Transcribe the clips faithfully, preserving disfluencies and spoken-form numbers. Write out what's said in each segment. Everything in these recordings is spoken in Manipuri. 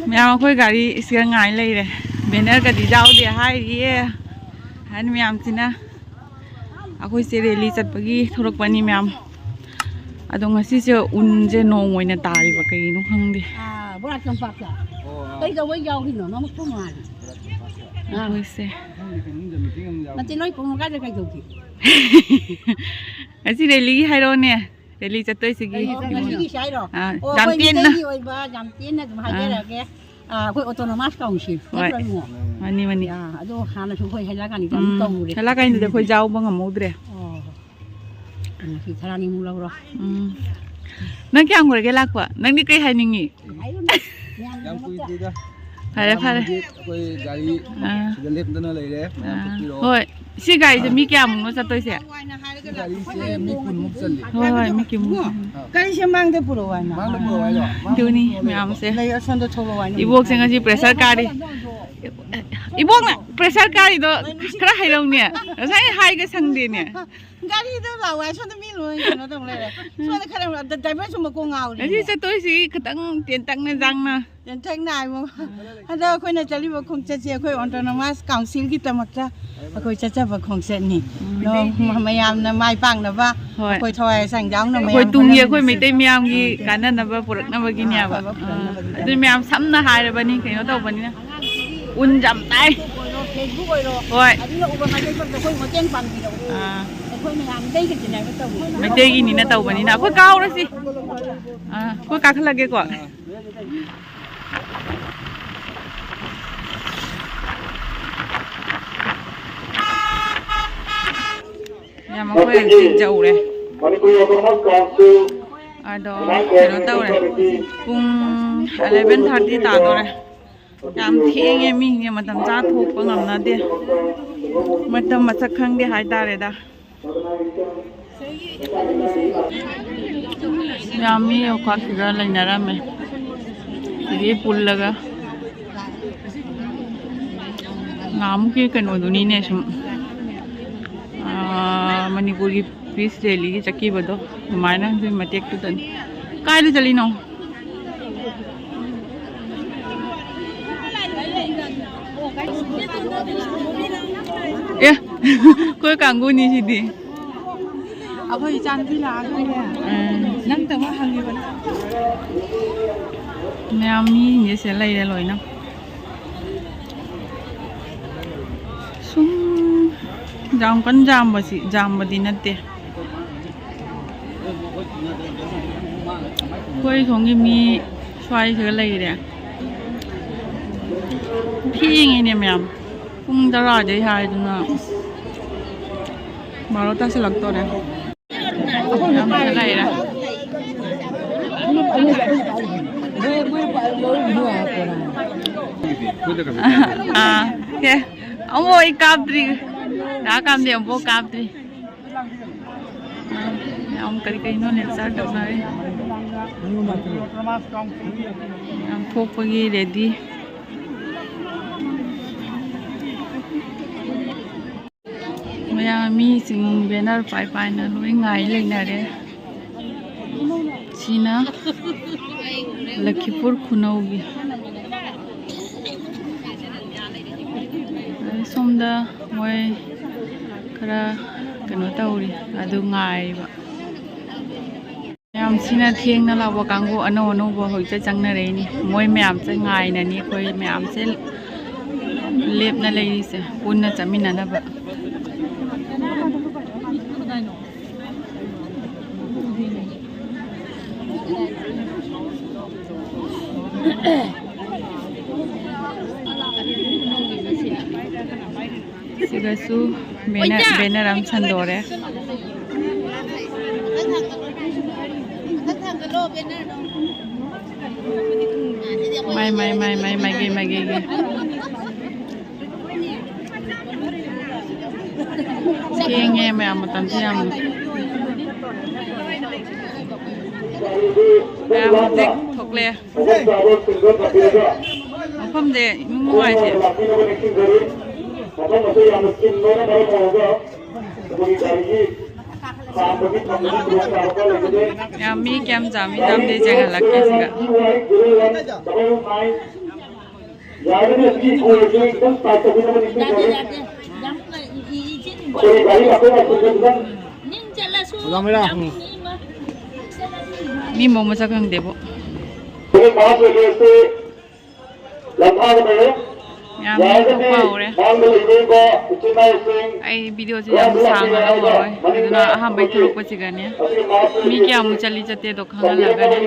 ꯃꯌꯥꯝ ꯑꯩꯈꯣꯏ ꯒꯥꯔꯤ ꯁꯤꯗ ꯉꯥꯏ ꯂꯩꯔꯦ꯫ ꯕꯦꯅꯔꯒꯗꯤ ꯌꯥꯎꯗꯦ ꯍꯥꯏꯔꯤꯌꯦ ꯑꯍꯟ ꯃꯌꯥꯝꯁꯤꯅ꯫ ꯑꯩꯈꯣꯏꯁꯦ ꯔꯦꯂꯤ ꯆꯠꯄꯒꯤ ꯊꯣꯛꯂꯛꯄꯅꯤ ꯃꯌꯥꯝ꯫ ꯑꯗꯣ ꯉꯁꯤꯁꯦ ꯎꯟꯁꯦ ꯅꯣꯡ ꯑꯣꯏꯅ ꯇꯥꯔꯤꯕ ꯀꯩꯒꯤꯅꯣ ꯈꯪꯗꯦ꯫ ꯑꯥ, ꯕꯣꯔꯥ ꯆꯝꯄꯥꯛꯇ꯫ ꯀꯩꯗꯧꯕꯩ ꯌꯥꯎꯔꯤꯅꯣ? ꯃꯃꯨꯠ ꯊꯣꯡ ꯃꯥꯜꯂꯤ꯫ ꯑꯩꯈꯣꯏꯁꯦ ꯅꯠꯇꯦ, ꯅꯣꯏ ꯀꯣꯡ ꯀꯥꯏꯗ ꯀꯩꯗꯧꯒꯦ? ꯉꯁꯤ ꯔꯦꯂꯤꯒꯤ ꯍꯥꯏꯔꯛꯑꯣꯅꯦ꯫ ꯔꯦꯂꯤ ꯆꯠꯇꯣꯏꯁꯤꯒꯤ ꯉꯁꯤꯒꯤꯁꯦ ꯍꯥꯏꯔꯣ? ꯑꯥ, ꯑꯣ, ꯌꯥꯝ ꯑꯩꯈꯣꯏ ꯇꯦꯟꯅ꯫ ꯃꯤꯇꯩꯒꯤ ꯑꯣꯏꯕ ꯌꯥꯝ ꯇꯦꯟꯅ ꯑꯗꯨꯝ ꯑꯥ꯫ ꯍꯥꯏꯖꯔꯛꯑꯒꯦ꯫ ꯑꯥ, ꯑꯩꯈꯣꯏ autonomous council ꯍꯣꯏ꯫ ꯅꯠꯇ꯭ꯔꯣ ꯏꯕꯨꯡꯉꯣ? ꯃꯥꯅꯤ, ꯃꯥꯅꯤ꯫ ꯑꯥ, ꯑꯗꯣ ꯍꯥꯟꯅꯁꯨ ꯑꯩꯈꯣꯏ ꯍꯩꯂꯥꯀꯥꯅꯤꯗ ꯑꯗꯨꯝ ꯎꯝ, ꯀꯧꯔꯦ꯫ ꯍꯩꯂꯥꯀꯥꯅꯤꯗꯗꯤ ꯑꯩꯈꯣꯏ ꯌꯥꯎꯕ ꯉꯝꯍꯧꯗ꯭ꯔꯦ꯫ ꯑꯣ꯫ ꯉꯁꯤ ꯊꯔꯥꯅꯤꯃꯨꯛ ꯂꯧꯔꯣ꯫ ꯎꯝ꯫ ꯅꯪ ꯀꯌꯥꯝ ꯀꯨꯏꯔꯒꯦ ꯂꯥꯛꯄ? ꯅꯪꯗꯤ ꯀꯩ ꯍꯥꯏꯅꯤꯡꯉꯤ? ꯍꯥꯏꯔꯨꯅꯨ꯫ ꯃꯌꯥꯝꯒꯤ ꯌꯥꯝ ꯗꯃꯛꯇ꯫ ꯀꯨꯏꯗ꯭ꯔꯤꯗ꯫ ꯐꯔꯦ, ꯐꯔꯦ꯫ ꯃꯌꯥꯝ ꯍꯧꯖꯤꯛ ꯑꯩꯈꯣꯏ ꯒꯥꯔꯤ ꯑꯥ꯫ ꯁꯤꯗ ꯂꯦꯞꯇꯅ ꯂꯩꯔꯦ꯫ ꯃꯌꯥꯝ ꯑꯥ꯫ ꯆꯠꯄꯤꯔꯣ꯫ ꯍꯣꯏ꯫ ꯁꯤ ꯒꯥꯔꯤꯁꯦ ꯃꯤ ꯀꯌꯥꯃꯨꯛꯅꯣ ꯆꯠꯇꯣꯏꯁꯦ? ꯒꯥꯔꯤꯁꯦ ꯃꯤ ꯀꯨꯟꯃꯨꯛ ꯆꯜꯂꯤ꯫ ꯍꯣꯏ, ꯍꯣꯏ, ꯃꯤ ꯀꯨꯟꯃꯨꯛ꯫ ꯑꯥ꯫ ꯒꯥꯔꯤꯁꯦ ꯃꯥꯡꯗ ꯄꯨꯔꯛꯑꯣ ꯍꯥꯏꯅ꯫ ꯃꯥꯡꯗ ꯄꯨꯔꯛꯑꯣ ꯍꯥꯏꯔꯣ? ꯃꯥꯡꯗ ꯑꯗꯨꯅꯤ ꯄꯨꯔꯛꯑꯣ ꯂꯩꯔꯣ꯫ ꯃꯌꯥꯝꯁꯦ꯫ ꯂꯩ, ꯑꯁꯣꯝꯗ ꯊꯣꯛꯂꯛꯑꯣ ꯍꯥꯏꯅ꯫ ꯏꯕꯣꯛꯁꯦ ꯉꯁꯤ pressure ꯀꯥꯔꯤ꯫ ꯏꯕꯣꯛꯅ pressure ꯀꯥꯔꯤꯗꯣ ꯈꯔ ꯍꯩꯔꯧꯅꯦ꯫ ꯉꯁꯥꯏ ꯍꯥꯏꯒ ꯁꯪꯗꯦꯅꯦ꯫ ꯒꯥꯔꯤꯗ ꯂꯥꯛꯑꯣ ꯍꯥꯏ, ꯁꯣꯝꯗ ꯃꯤ ꯂꯣꯏ ꯀꯩꯅꯣ ꯇꯧ ꯂꯩꯔꯦ꯫ ꯁꯣꯝꯗ ꯈꯔ ꯑꯝꯇ driverꯁꯨ ꯃꯀꯣꯛ ꯉꯥꯎꯔꯤ꯫ ꯉꯁꯤ ꯆꯠꯇꯣꯏꯁꯤ ꯈꯤꯇꯪ ꯇꯦꯟꯇꯛꯅ ꯌꯥꯡꯅ꯫ ꯇꯦꯟꯇꯛꯅ ꯍꯥꯏꯕ꯫ ꯍꯟꯗꯛ ꯑꯩꯈꯣꯏꯅ ꯆꯠꯂꯤꯕ ꯈꯣꯡꯆꯠꯁꯦ ꯑꯩꯈꯣꯏ autonomous councilꯒꯤꯗꯃꯛꯇ ꯑꯩꯈꯣꯏ ꯆꯠꯆꯕ ꯈꯣꯡꯆꯠꯅꯤ꯫ ꯎꯝ꯫ ꯑꯗꯣ ꯃꯌꯥꯝꯅ ꯃꯥꯏ ꯄꯥꯛꯅꯕ ꯍꯣꯏ꯫ ꯑꯩꯈꯣꯏ ꯊꯋꯥꯏ ꯍꯛꯆꯥꯡ ꯌꯥꯎꯅ ꯑꯩꯈꯣꯏ ꯃꯌꯥꯝ ꯇꯨꯡꯒꯤ ꯑꯩꯈꯣꯏ ꯍꯣꯠꯅꯃꯤꯟꯅꯁꯤ꯫ ꯃꯩꯇꯩ ꯃꯌꯥꯝꯒꯤ ꯑꯥ꯫ ꯀꯥꯟꯅꯅꯕ ꯄꯨꯔꯛꯅꯕꯒꯤꯅꯦꯕ꯫ ꯑꯐꯕ ꯑꯥ꯫ ꯄꯨꯔꯛꯅꯕꯒꯤꯗꯃꯛ꯫ ꯑꯗꯨ ꯃꯌꯥꯝ ꯁꯝꯅ ꯍꯥꯏꯔꯕꯅꯤ ꯀꯩꯅꯣ ꯇꯧꯕꯅꯤꯅ꯫ ꯎꯟ ꯌꯥꯝ ꯇꯥꯏ꯫ ꯑꯣꯏꯔꯣ, Facebook ꯑꯣꯏꯔꯣ, ꯍꯣꯏ꯫ ꯑꯗꯨꯅ ꯎꯕ ꯃꯇꯦꯛ ꯈꯛꯇ ꯑꯩꯈꯣꯏ ꯃꯇꯦꯡ ꯄꯥꯡꯕꯤꯔꯛꯎ꯫ ꯑꯥ꯫ ꯑꯩꯈꯣꯏ ꯃꯌꯥꯝ ꯃꯩꯇꯩꯒꯤ ꯇꯤꯟꯅꯕ ꯇꯧꯕꯅꯤꯅ꯫ ꯃꯩꯇꯩꯒꯤꯅꯤꯅ ꯇꯧꯕꯅꯤꯅ ꯑꯩꯈꯣꯏ ꯀꯥꯍꯧꯔꯁꯤ꯫ ꯑꯥ, ꯑꯩꯈꯣꯏ ꯀꯥꯈꯠꯂꯒꯦꯀꯣ꯫ ꯌꯥꯝ ꯑꯩꯈꯣꯏ ꯍꯧꯖꯤꯛ ꯌꯧꯔꯦ꯫ ꯑꯗꯣ ꯀꯩꯅꯣ ꯇꯧꯔꯦ꯫ ꯄꯨꯡ eleven thirty ꯇꯥꯗꯣꯔꯦ꯫ ꯌꯥꯝ ꯊꯦꯡꯉꯦ, ꯃꯤꯁꯦ ꯃꯇꯝ ꯆꯥ ꯊꯣꯛꯄ ꯉꯝꯅꯗꯦ꯫ ꯃꯇꯝ ꯃꯁꯛ ꯈꯪꯗꯦ ꯍꯥꯏꯇꯥꯔꯦꯗ꯫ ꯌꯥꯝ ꯃꯤ ꯑꯣꯀꯥꯠ ꯐꯤꯒꯔ ꯂꯩꯅꯔꯝꯃꯦ꯫ ꯁꯤꯒꯤ ꯄꯨꯜꯂꯒ ꯅꯍꯥꯟꯃꯨꯛꯀꯤ ꯀꯩꯅꯣꯗꯨꯅꯤꯅꯦ ꯁꯨꯝ, ꯑꯥ, ꯃꯅꯤꯄꯨꯔꯒꯤ ꯄꯤꯁ ꯔꯦꯂꯤꯒꯤ ꯆꯠꯈꯤꯕꯗꯣ, ꯑꯗꯨꯃꯥꯏꯅ ꯑꯗꯨꯒꯤ ꯃꯇꯦꯛꯇꯨꯗꯅꯤ꯫ ꯀꯥꯏꯗ ꯆꯠꯂꯤꯅꯣ? ꯑꯦ, ꯑꯩꯈꯣꯏ ꯀꯥꯡꯕꯨꯅꯤ ꯁꯤꯗꯤ꯫ ꯑꯩꯈꯣꯏ ꯏꯆꯥꯅꯨꯄꯤ ꯂꯥꯛꯑꯒꯅꯦ, ꯎꯝ꯫ ꯅꯪ ꯇꯧꯕ ꯍꯪꯉꯤꯕ꯫ ꯃꯌꯥꯝ ꯃꯤꯁꯤꯡꯁꯦ ꯁꯤꯗ ꯂꯩꯔꯦ ꯂꯣꯏꯅ꯫ ꯁꯨꯝ ꯌꯥꯝ ꯀꯟꯅ ꯌꯥꯝꯕꯁꯤ, ꯌꯥꯝꯕꯗꯤ ꯅꯠꯇꯦ꯫ ꯑꯩꯈꯣꯏ ꯁꯣꯝꯒꯤ ꯃꯤ ꯁ꯭ꯋꯥꯏꯁꯤꯒ ꯂꯩꯔꯦ꯫ ꯊꯦꯡꯉꯤꯅꯦ ꯃꯌꯥꯝ꯫ ꯄꯨꯡ ꯇꯔꯥꯗꯩ ꯍꯥꯏꯗꯨꯅ ꯕꯥꯔꯣ ꯇꯥꯁꯤꯜꯂꯛꯇꯣꯔꯦ꯫ ꯌꯥꯝ ꯂꯩꯔꯦ꯫ ꯑꯥ, ꯀꯦ꯫ ꯑꯃꯨꯛ ꯑꯩ ꯀꯥꯞꯇ꯭ꯔꯤ꯫ ꯗꯥ ꯀꯥꯝꯗꯤ ꯑꯃꯨꯛꯐꯥꯎ ꯀꯥꯞꯇ꯭ꯔꯤ꯫ ꯑꯥ, ꯌꯥꯝ ꯀꯔꯤ ꯀꯔꯤꯅꯣ ꯂꯦꯛꯆꯔ ꯇꯧꯅꯔꯤ꯫ ꯌꯥꯝ ꯊꯣꯛꯄꯒꯤ ꯔꯦꯗꯤ꯫ ꯃꯌꯥꯝ ꯃꯤꯁꯤꯡ ꯕꯦꯅꯔ ꯄꯥꯏ ꯄꯥꯏꯅ ꯂꯣꯏ ꯉꯥꯏ ꯂꯩꯅꯔꯦ꯫ ꯁꯤꯅ ꯂꯈꯤꯄꯨꯔ ꯈꯨꯅꯧꯒꯤ꯫ ꯑꯗꯩ ꯁꯣꯝꯗ ꯃꯣꯏ ꯈꯔ ꯀꯩꯅꯣ ꯇꯧꯔꯤ, ꯑꯗꯨ ꯉꯥꯏꯔꯤꯕ꯫ ꯃꯌꯥꯝꯁꯤꯅ ꯊꯦꯡꯅ ꯂꯥꯛꯄ ꯀꯥꯡꯕꯨ ꯑꯅꯧ ꯑꯅꯧꯕ ꯍꯧꯖꯤꯛꯇ ꯆꯪꯅꯔꯛꯏꯅꯤ꯫ ꯃꯣꯏ ꯃꯌꯥꯝꯁꯦ ꯉꯥꯏꯅꯅꯤ, ꯑꯩꯈꯣꯏ ꯃꯌꯥꯝꯁꯦ ꯂꯦꯞꯅ ꯂꯩꯔꯤꯁꯦ ꯄꯨꯟꯅ ꯆꯠꯃꯤꯟꯅꯅꯕ꯫ ꯁꯤꯒꯁꯨ ꯕꯦꯅꯔ, ꯕꯦꯅꯔ ꯑꯃ ꯁꯟꯗꯣꯔꯦ꯫ ꯃꯥꯏ, ꯃꯥꯏ, ꯃꯥꯏ, ꯃꯥꯏ, ꯃꯥꯏꯒꯩ, ꯃꯥꯏꯒꯩꯒꯤ꯫ ꯊꯦꯡꯉꯦ ꯃꯌꯥꯝ, ꯃꯇꯝꯁꯦ ꯌꯥꯝꯅ꯫ ꯃꯌꯥꯝ ꯍꯧꯖꯤꯛ ꯊꯣꯛꯂꯛꯑꯦ꯫ ꯃꯐꯝꯁꯦ ꯏꯅꯨꯡ ꯅꯨꯡꯉꯥꯏꯇꯦ꯫ ꯌꯥꯝ ꯃꯤ ꯀꯌꯥꯝ ꯆꯥꯃꯤ ꯆꯥꯝꯗꯦ ꯌꯦꯡꯍꯜꯂꯛꯀꯦ ꯁꯤꯗ꯫ ꯌꯥꯔꯒꯗꯤ ꯑꯁꯤꯒꯤ ꯀꯣꯜꯁꯦ ꯈꯤꯇꯪ ꯇꯥꯏꯠ ꯇꯧꯕꯤꯅꯕ ꯅꯤꯡꯁꯤꯡꯖꯔꯤ꯫ ꯑꯩꯈꯣꯏ ꯒꯥꯔꯤ ꯉꯥꯛꯇꯪ ꯉꯥꯏꯊꯣꯛꯀꯦ ꯈꯤꯇꯪ꯫ ꯃꯤ ꯃꯑꯣꯡ ꯃꯁꯛ ꯈꯪꯗꯦꯕꯣ꯫ ꯑꯩꯈꯣꯏ ꯃꯍꯥ ꯄ꯭ꯔꯦꯁꯁꯦ ꯂꯝꯐꯥꯒꯗꯧꯔꯦ꯫ ꯌꯥꯝ ꯃꯤ ꯌꯥꯔꯒꯗꯤ ꯊꯣꯛꯄ ꯍꯧꯔꯦ꯫ ꯃꯥꯡꯗ ꯂꯩꯕꯤꯕ ꯏꯆꯤꯟ ꯏꯅꯥꯎꯁꯤꯡ ꯑꯩ ꯚꯤꯗꯤꯑꯣꯁꯦ ꯌꯥꯝ ꯁꯥꯡꯅ ꯂꯧꯔꯔꯣꯏ꯫ ꯑꯗꯨꯅ ꯑꯍꯥꯟꯕꯩ ꯊꯣꯛꯂꯛꯄꯁꯤꯒꯅꯦ꯫ ꯃꯤ ꯀꯌꯥꯃꯨꯛ ꯆꯠꯂꯤ ꯆꯠꯇꯦꯗꯣ ꯈꯪꯍꯜꯂꯒꯅꯦ꯫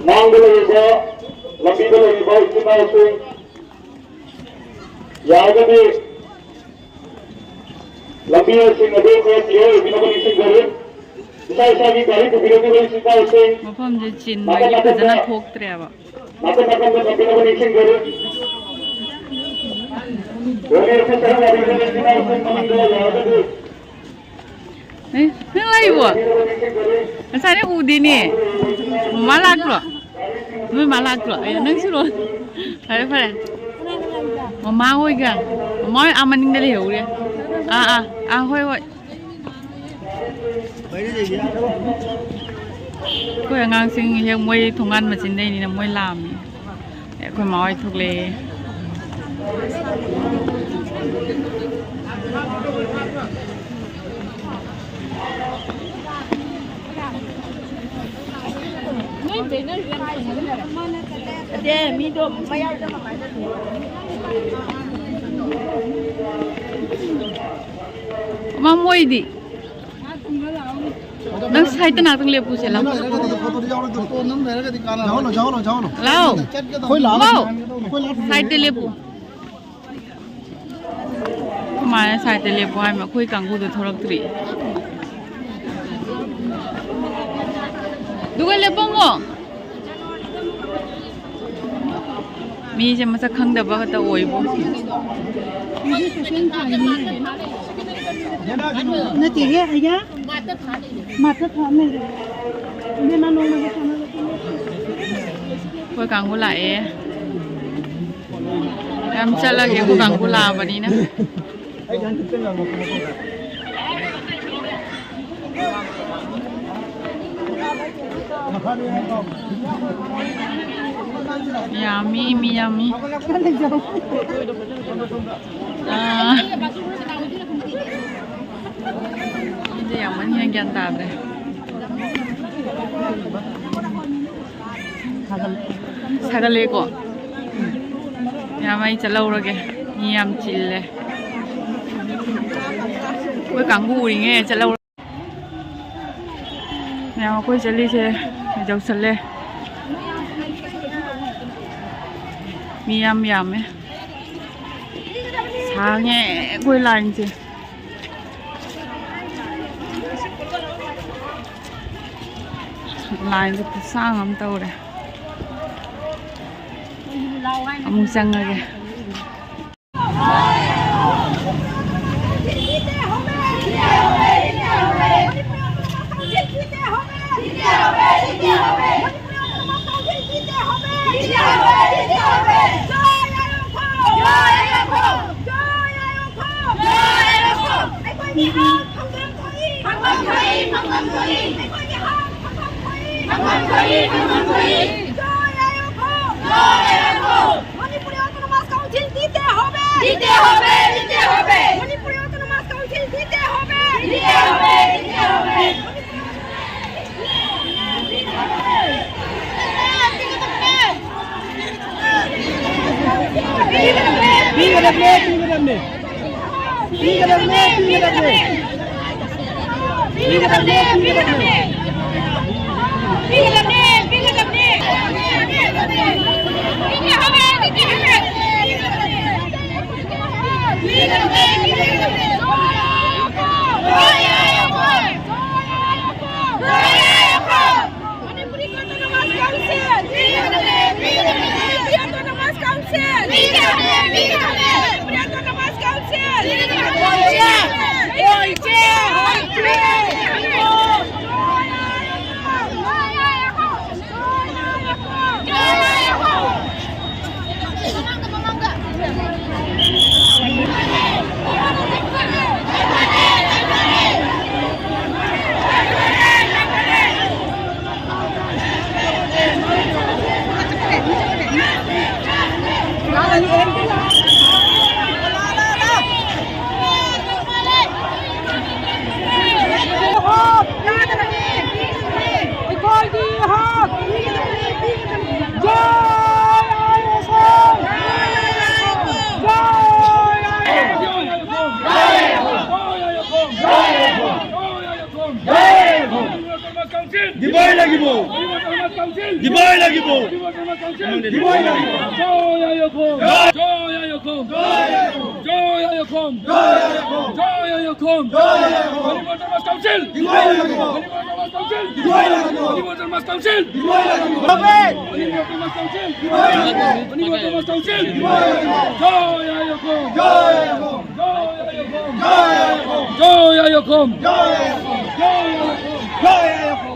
ꯃꯥꯡꯗ ꯂꯩꯔꯤꯕ, ꯂꯝꯕꯤꯗ ꯂꯩꯔꯤꯕ ꯏꯆꯤꯟ ꯏꯅꯥꯎꯁꯤꯡ, ꯌꯥꯔꯒꯗꯤ ꯂꯝꯕꯤꯁꯤꯡ ꯑꯗꯨ ꯈꯔ clear ꯑꯣꯏꯕꯤꯅꯕ ꯅꯤꯡꯁꯤꯡꯖꯔꯤ꯫ ꯏꯁꯥ ꯏꯁꯥꯒꯤ ꯒꯥꯔꯤ ꯄꯨꯕꯤꯔꯛꯂꯤꯕ ꯏꯆꯤꯟ ꯏꯅꯥꯎꯁꯤꯡ, ꯃꯐꯝꯁꯦ ꯆꯤꯟꯕꯒꯤ ꯐꯖꯅ ꯊꯣꯛꯇ꯭ꯔꯦꯕ꯫ ꯅꯥꯀꯟ ꯅꯥꯀꯟꯗ ꯊꯝꯕꯤꯅꯕ ꯅꯤꯡꯁꯤꯡꯖꯔꯤ꯫ ꯒꯥꯔꯤ ꯑꯁꯤ ꯆꯠꯊꯕꯤꯔꯤꯕ ꯏꯆꯤꯟ ꯏꯅꯥꯎꯁꯤꯡ ꯃꯅꯤꯡꯗ ꯌꯥꯔꯒꯗꯤ ꯑꯦ, ꯅꯪ ꯂꯥꯛꯏꯕꯣ? ꯉꯁꯥꯏ ꯅꯪ ꯎꯗꯦꯅꯦ꯫ ꯃꯃꯥ ꯂꯥꯛꯇ꯭ꯔꯣ? ꯅꯣꯏ ꯃꯥ ꯂꯥꯛꯇ꯭ꯔꯣ? ꯑꯦ, ꯅꯪ ꯁꯨꯔꯣ꯫ ꯐꯔꯦ, ꯐꯔꯦ꯫ ꯃꯃꯥ ꯍꯣꯏꯒ꯫ ꯃꯃꯥ ꯍꯣꯏ ꯑꯥ ꯃꯅꯤꯡꯗ ꯂꯩꯍꯧꯔꯦ꯫ ꯑꯥ, ꯑꯥ, ꯑꯥ, ꯍꯣꯏ, ꯍꯣꯏ꯫ ꯑꯩꯈꯣꯏ ꯑꯉꯥꯡꯁꯤꯡ ꯍꯦꯛ ꯃꯣꯏ ꯊꯣꯡꯒꯥꯟ ꯃꯆꯤꯟꯗꯩꯅꯤꯅ ꯃꯣꯏ ꯂꯥꯛꯑꯝꯃꯤ꯫ ꯑꯩꯈꯣꯏ ꯃꯥ ꯍꯣꯏ ꯊꯣꯛꯂꯛꯑꯦ꯫ ꯃꯥ ꯃꯣꯏꯗꯤ꯫ ꯅꯪ ꯁꯥꯏꯠꯇ ꯉꯥꯛꯇꯪ ꯂꯦꯞꯄꯨꯁꯦ, ꯂꯥꯎ꯫ ꯂꯥꯎ꯫ ꯁꯥꯏꯠꯇ ꯂꯦꯞꯄꯨ꯫ ꯃꯥꯅ ꯁꯥꯏꯗ ꯂꯦꯞꯄꯣ ꯍꯥꯏꯕ, ꯑꯩꯈꯣꯏ ꯀꯥꯡꯕꯨꯗꯣ ꯊꯣꯛꯂꯛꯇ꯭ꯔꯤ꯫ ꯑꯗꯨꯒ ꯂꯦꯞꯄꯝꯃꯣ꯫ ꯃꯤꯁꯦ ꯃꯁꯛ ꯈꯪꯗꯕ ꯈꯛꯇ ꯑꯣꯏꯕꯣ꯫ ꯅꯠꯇꯦꯍꯦ, ꯑꯩꯅ ꯃꯥꯇ ꯊꯥ ꯂꯩꯔꯦ꯫ ꯏꯕꯦꯝꯃ, ꯅꯣꯡꯃꯒꯤ ꯊꯥꯅꯕ꯫ ꯑꯩꯈꯣꯏ ꯀꯥꯡꯕꯨ ꯂꯥꯛꯑꯦ꯫ ꯌꯥꯝ ꯆꯠꯂꯒꯦ, ꯑꯩꯈꯣꯏ ꯀꯥꯡꯕꯨ ꯂꯥꯛꯑꯕꯅꯤꯅ꯫ ꯌꯥꯝꯃꯤ, ꯃꯤ ꯌꯥꯝꯃꯤ꯫ ꯑꯥ꯫ ꯃꯤꯁꯦ ꯌꯥꯝꯃꯟꯈꯤꯅ ꯒ꯭ꯌꯥꯟ ꯇꯥꯗ꯭ꯔꯦ꯫ ꯁꯥꯒꯠꯂꯦꯀꯣ꯫ ꯌꯥꯝ, ꯑꯩ ꯆꯠꯍꯧꯔꯒꯦ꯫ ꯃꯤ ꯌꯥꯝ ꯆꯤꯜꯂꯦ꯫ ꯑꯩꯈꯣꯏ ꯀꯥꯡꯕꯨ ꯎꯔꯤꯉꯩ ꯆꯠꯍꯧꯔ-, ꯃꯌꯥꯝ ꯑꯩꯈꯣꯏ ꯆꯠꯂꯤꯁꯦ ꯌꯧꯁꯜꯂꯦ꯫ ꯃꯤ ꯌꯥꯝ ꯌꯥꯝꯃꯦ꯫ ꯁꯥꯡꯉꯦ ꯑꯩꯈꯣꯏ ꯂꯥꯏꯟꯁꯦ꯫ ꯂꯥꯏꯟꯁꯦ ꯈꯨꯠꯁꯥꯡ ꯑꯃ ꯇꯧꯔꯦ꯫ ꯑꯃꯨꯛ ꯆꯪꯉꯒꯦ꯫ Manipuri autonomous council ꯗꯤꯗꯦ ꯍꯣꯕꯦ! ꯗꯤꯗꯦ ꯍꯣꯕꯦ! ꯗꯤꯗꯦ ꯍꯣꯕꯦ! Manipuri autonomous council ꯗꯤꯗꯦ ꯍꯣꯕꯦ! ꯗꯤꯗꯦ ꯍꯣꯕꯦ! ꯗꯤꯗꯦ ꯍꯣꯕꯦ! ꯄꯤꯒꯗꯕꯅꯦ, ꯄꯤꯒꯗꯕꯅꯦ꯫ ꯄꯤꯒꯗꯕꯅꯦ, ꯄꯤꯒꯗꯕꯅꯦ꯫ ꯄꯤꯒꯗꯕꯅꯦ, ꯄꯤꯒꯗꯕꯅꯦ꯫ ꯄꯤꯒꯗꯕꯅꯦ, ꯄꯤꯒꯗꯕꯅꯦ꯫ ꯄꯤꯒꯗꯕꯅꯦ, ꯄꯤꯒꯗꯕꯅꯦ꯫ ꯑꯩꯈꯣꯏꯒꯤ ꯍꯛ! ꯖꯥꯏ ꯑꯥꯏ ꯑꯦꯁ ꯑꯦꯐ! ꯖꯥꯏ ꯑꯥꯏ ꯑꯦꯁ ꯑꯦꯐ! ꯗꯤꯃꯥꯟ ꯂꯥꯒꯤꯕ! ꯗꯤꯃꯥꯟ ꯂꯥꯒꯤꯕ! ꯗꯤꯃꯥꯟ ꯂꯥꯒꯤꯕ! জয় আইয়ুব! জয় আইয়ুব! জয় আইয়ুব! জয় আইয়ুব! জয় আইয়ুব! জয় আইয়ুব! জয় Ayub! Manipur autonomous council! Manipur autonomous council! Manipur autonomous council! Manipur autonomous council! Manipur autonomous council! জয় আইয়ুব! জয় আইয়ুব! জয় আইয়ুব! জয় আইয়ুব! জয় আইয়ুব! জয় আইয়ুব!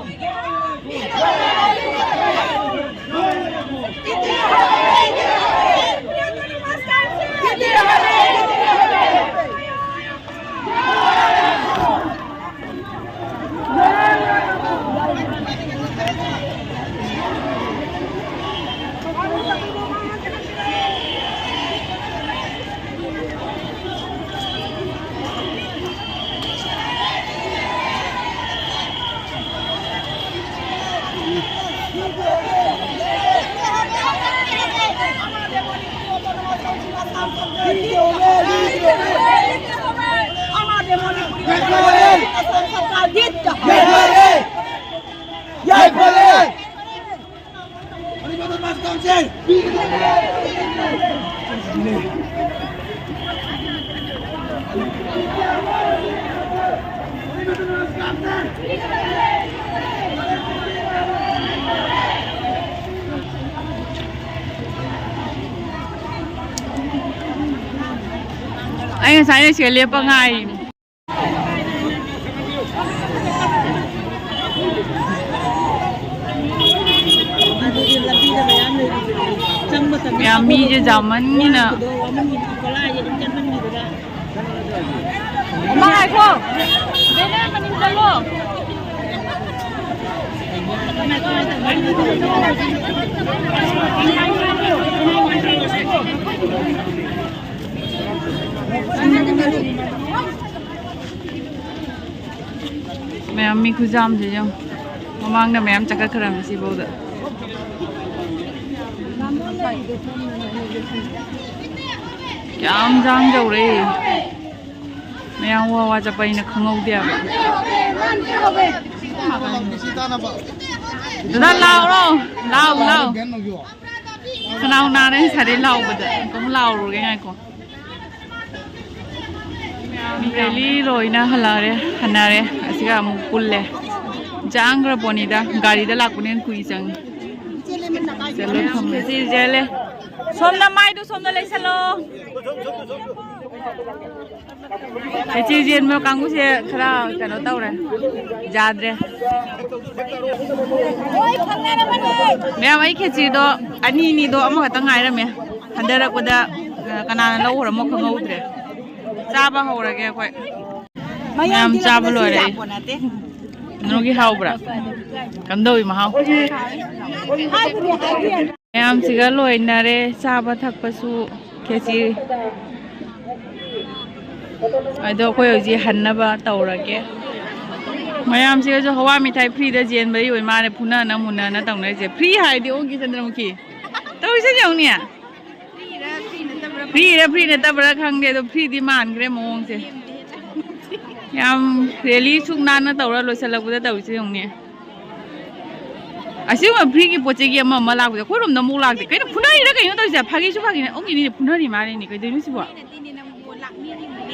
ꯑꯩ ꯉꯁꯥꯏꯅ ꯁꯤꯗ ꯂꯦꯞꯄ ꯉꯥꯏꯔꯤꯅꯦ꯫ ꯃꯌꯥꯝ ꯃꯤꯁꯦ ꯌꯥꯝꯃꯟꯒꯤꯅ꯫ ꯃꯥ ꯉꯥꯏꯈꯣ꯫ ꯕꯦꯅꯔ ꯃꯅꯤꯡ ꯆꯠꯂꯣ꯫ ꯃꯌꯥꯝ ꯃꯤ ꯈꯨꯖꯥꯝꯁꯦ ꯌꯦꯡꯉꯣ꯫ ꯃꯃꯥꯡꯗ ꯃꯌꯥꯝ ꯆꯠꯈꯠꯈ꯭ꯔꯕꯅꯤ ꯁꯤꯐꯧꯗ꯫ ꯌꯥꯝ ꯖꯥꯝ ꯇꯧꯔꯦ꯫ ꯃꯌꯥꯝ ꯋꯥ ꯋꯥ ꯆꯠꯄꯅꯤꯅ ꯈꯪꯍꯧꯗꯦꯕ꯫ ꯗꯗꯥ ꯂꯥꯎꯔꯣ꯫ ꯂꯥꯎ, ꯂꯥꯎ꯫ ꯈꯅꯥꯎ ꯅꯥꯔꯦ ꯉꯁꯥꯏꯗꯩ ꯂꯥꯎꯕꯗ꯫ ꯑꯃꯨꯛꯇꯪ ꯂꯥꯎꯔꯨꯔꯒꯦ ꯉꯥꯏꯈꯣ꯫ ꯔꯦꯂꯤ ꯂꯣꯏꯅ ꯍꯜꯂꯛꯑꯦ, ꯍꯟꯅꯔꯦ꯫ ꯑꯁꯤꯒ ꯑꯃꯨꯛ ꯄꯨꯜꯂꯦ꯫ ꯆꯥꯡꯈ꯭ꯔ ꯄꯣꯠꯅꯤꯗ, ꯒꯥꯔꯤꯗ ꯂꯥꯛꯄꯅ ꯍꯦꯟꯅ ꯀꯨꯏ ꯆꯪꯉꯤ꯫ ꯆꯠꯂꯣ, ꯊꯝꯃꯦ꯫ ꯁꯤ ꯆꯦꯜꯂꯦ꯫ ꯁꯣꯝꯗ ꯃꯥꯏꯗꯣ ꯁꯣꯝꯗ ꯂꯩꯁꯜꯂꯣ꯫ ꯈꯦꯆꯤ ꯆꯦꯟꯕ ꯀꯥꯡꯕꯨꯁꯦ ꯈꯔ ꯀꯩꯅꯣ ꯇꯧꯔꯦ, ꯌꯥꯗ꯭ꯔꯦ꯫ ꯃꯌꯥꯝ, ꯑꯩ ꯈꯦꯆꯤꯗꯣ ꯑꯅꯤ ꯑꯅꯤꯗꯣ ꯑꯃꯈꯛꯇꯪ ꯉꯥꯏꯔꯝꯃꯦ꯫ ꯍꯟꯊꯔꯛꯄꯗ, ꯑ, ꯀꯅꯥꯅ ꯂꯧꯈ꯭ꯔꯃꯣ ꯈꯪꯍꯧꯗ꯭ꯔꯦ꯫ ꯆꯥꯕ ꯍꯧꯔꯒꯦ ꯑꯩꯈꯣꯏ꯫ ꯃꯌꯥꯝ ꯆꯥꯕ ꯂꯣꯏꯔꯦ꯫ ꯅꯣꯏꯒꯤ ꯍꯥꯎꯕ꯭ꯔꯥ? ꯀꯝꯗꯧꯏ ꯃꯍꯥꯎ? ꯃꯌꯥꯝꯁꯤꯒ ꯂꯣꯏꯅꯔꯦ ꯆꯥꯕ ꯊꯛꯄꯁꯨ꯫ ꯈꯦꯆꯤ꯫ ꯑꯗꯣ ꯑꯩꯈꯣꯏ ꯍꯧꯖꯤꯛ ꯍꯟꯅꯕ ꯇꯧꯔꯒꯦ꯫ ꯃꯌꯥꯝꯁꯤꯒꯁꯨ ꯍꯋꯥ ꯃꯤꯊꯥꯏ ꯐ꯭ꯔꯤꯗ ꯆꯦꯟꯕꯩ ꯑꯣꯏ ꯃꯥꯅꯦ ꯐꯨꯅꯅ ꯃꯨꯟꯅꯅ ꯇꯧꯅꯔꯤꯁꯦ꯫ ꯐ꯭ꯔꯤ ꯍꯥꯏꯗꯤ ꯑꯣꯡꯒꯤ ꯆꯟꯗ꯭ꯔꯃꯨꯈꯤ꯫ ꯇꯧꯔꯤꯁꯦ ꯌꯦꯡꯉꯨꯅꯦ꯫ ꯐ꯭ꯔꯤꯔ ꯐ꯭ꯔꯤ ꯅꯠꯇꯕ꯭ꯔꯥ ꯈꯪꯗꯦ, ꯑꯗꯣ ꯐ꯭ꯔꯤꯗꯤ ꯃꯥꯟꯈ꯭ꯔꯦ ꯃꯑꯣꯡꯁꯦ꯫ ꯌꯥꯝ ꯔꯦꯂꯤ ꯁꯨꯛ ꯅꯥꯟꯅ ꯇꯧꯔ ꯂꯣꯏꯁꯤꯜꯂꯛꯄꯗ ꯇꯧꯔꯤꯁꯦ ꯌꯦꯡꯉꯨꯅꯦ꯫ ꯑꯁꯤꯒꯨꯝꯕ ꯐ꯭ꯔꯤꯒꯤ ꯄꯣꯠ ꯆꯩꯒꯤ ꯑꯃ ꯑꯃ ꯂꯥꯛꯄꯁꯦ ꯑꯩꯈꯣꯏꯔꯣꯝꯗ ꯑꯃꯨꯛ ꯂꯥꯛꯇꯦ꯫ ꯀꯩꯅꯣ ꯐꯨꯅꯔꯤꯔ ꯀꯩꯅꯣ ꯇꯧꯔꯤꯁꯦ? ꯐꯥꯒꯤꯁꯨ ꯐꯥꯒꯤꯅꯦ꯫ ꯑꯣꯡꯒꯤꯅꯤꯅꯦ ꯐꯨꯅꯔꯤ ꯃꯥꯜꯂꯦꯅꯦ꯫ ꯀꯩꯗꯧꯔꯤꯅꯣ ꯁꯤꯕꯣ?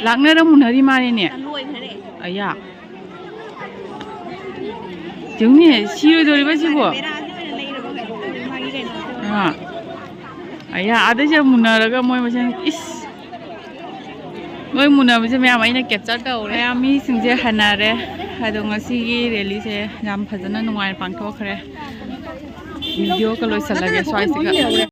ꯂꯥꯛꯅꯔ ꯃꯨꯟꯅꯔꯤ ꯃꯥꯜꯂꯦꯅꯦ꯫ ꯑꯌꯥ꯫ ꯌꯦꯡꯉꯨꯅꯦ, ꯁꯤꯔꯣꯏꯗꯧꯔꯤꯕ ꯁꯤꯕꯣ? ꯑꯥ꯫ ꯑꯌꯥ, ꯑꯗꯩꯁꯦ ꯃꯨꯟꯅꯔꯒ ꯃꯣꯏ ꯃꯁꯦꯟ ꯏꯁ꯫ ꯃꯣꯏ ꯃꯨꯟꯅꯕꯁꯦ ꯃꯌꯥꯝ ꯑꯩꯅ ꯀꯦꯞꯆꯔ ꯇꯧꯔꯦ꯫ ꯃꯌꯥꯝ ꯃꯤꯁꯤꯡꯁꯦ ꯍꯟꯅꯔꯦ꯫ ꯑꯗꯣ ꯉꯁꯤꯒꯤ ꯔꯦꯂꯤꯁꯦ ꯌꯥꯝ ꯐꯖꯅ ꯅꯨꯡꯉꯥꯏꯅ ꯄꯥꯡꯊꯣꯛꯈ꯭ꯔꯦ꯫ ꯚꯤꯗꯤꯑꯣꯒ ꯂꯣꯏꯁꯤꯜꯂꯒꯦ ꯁ꯭ꯋꯥꯏꯁꯤꯒ꯫